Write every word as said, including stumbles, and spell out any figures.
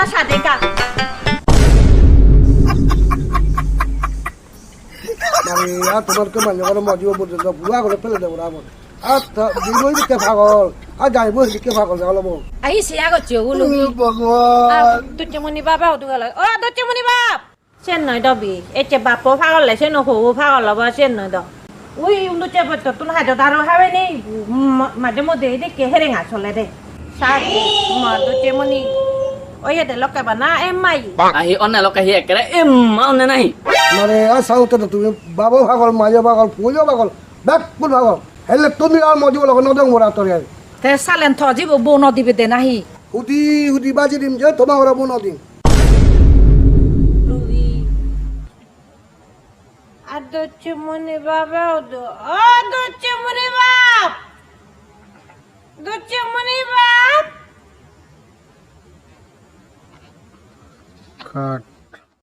Sadeka. Mane, ar tomar ke mane aro mojibo porjonto bura gore pele de bura gore. Ar ta, jiboi dikke pagol, ar jaibo dikke pagol de olobo. Ai, siya gocche ogulo. Oi, Bhagwan. Ar Docchemoni baba udu gelo. O, Docchemoni bab. Sen noi dobi. Ecche bappo pagol le, sen o pobo pagol obo, sen noi do. Ui, undo che bottottun hajo daro habe nei, ma-, maje modde edikke herenga solede. Sar, ma Docchemoni. Oye de lokke bana, em mai. Ahi onne lokke hi ekkere, em ma onne nahi. Mane, a saute to tumi, babo pagol, mayo pagol, puyo pagol, bekkun pagol. Hele tumi ar moji bolo no dong mora tori ai. Te salen to jibo bo no dibe de nahi. Hudi, hudi baji dim je, toma ora bo no dim. Ruhi. Ar Docchemoni baba udu. O Docchemoni bab! Docchemoni bab! Cut.